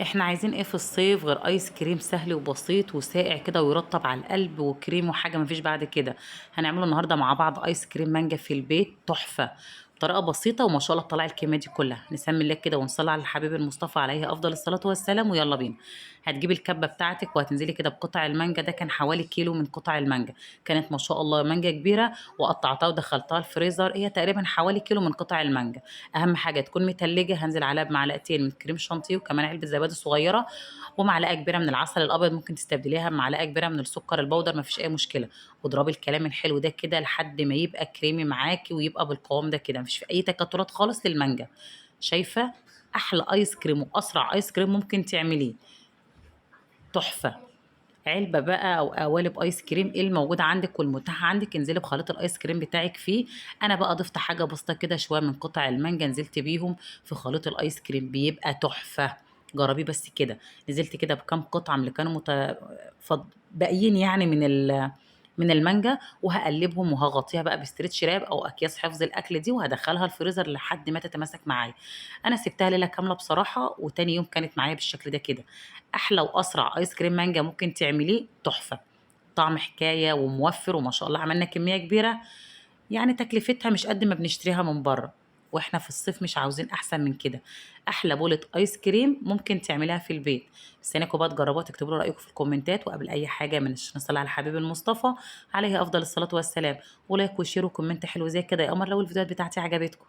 احنا عايزين ايه في الصيف غير ايس كريم سهل وبسيط وساقع كده ويرطب على القلب وكريم وحاجه مفيش بعد كده. هنعمله النهارده مع بعض ايس كريم مانجا في البيت تحفة، بطريقة بسيطة وما شاء الله طلع الكمية دي كلها. نسمي الله كده ونصلي على الحبيب المصطفى عليه افضل الصلاة والسلام، ويلا بينا. هتجيبي الكبه بتاعتك وهتنزلي كده بقطع المانجا، ده كان حوالي كيلو من قطع المانجا، كانت ما شاء الله مانجا كبيرة وقطعتها ودخلتها الفريزر، هي تقريبا حوالي كيلو من قطع المانجا. اهم حاجة تكون متلجه. هنزل عليها بمعلقتين من كريم شانتيه وكمان علبة زبادي صغيرة ومعلقة كبيرة من العسل الابيض، ممكن تستبدليها بمعلقه كبيرة من السكر البودر، مفيش اي مشكلة. واضربي الكلام الحلو ده كده لحد ما يبقى كريمي معاكي ويبقى بالقوام ده كده، مفيش في اي تكتلات خالص للمانجا. شايفه احلى ايس كريم واسرع ايس كريم ممكن تعمليه، تحفة. علبة بقى او قوالب ايس كريم ايه الموجود عندك والمتاح عندك، انزلي بخليط الايس كريم بتاعك فيه. انا بقى ضفت حاجة بسيطة كده، شوية من قطع المانجا نزلت بيهم في خليط الايس كريم، بيبقى تحفة. جربيه بس كده. نزلت كده بكام قطعه من اللي كانوا باقيين يعني من المانجا، وهقلبهم وهغطيها بقى ب stretch wrap او اكياس حفظ الاكل دي، وهدخلها الفريزر لحد ما تتماسك معايا. انا سبتها ليلة كاملة بصراحة، وتاني يوم كانت معايا بالشكل ده كده. احلى واسرع ايس كريم مانجا ممكن تعمليه، تحفة، طعم حكاية وموفر، وما شاء الله عملنا كمية كبيرة، يعني تكلفتها مش قد ما بنشتريها من بره، واحنا في الصيف مش عاوزين احسن من كده. احلى بولة ايس كريم ممكن تعمليها في البيت. مستنياكم بقى تجربوها، تكتبوا لي رايكم في الكومنتات. وقبل اي حاجة من نصلي على الحبيب المصطفى عليه افضل الصلاة والسلام، و like و share و comment حلو زي كده يا قمر لو الفيديوهات بتاعتي عجبتكم.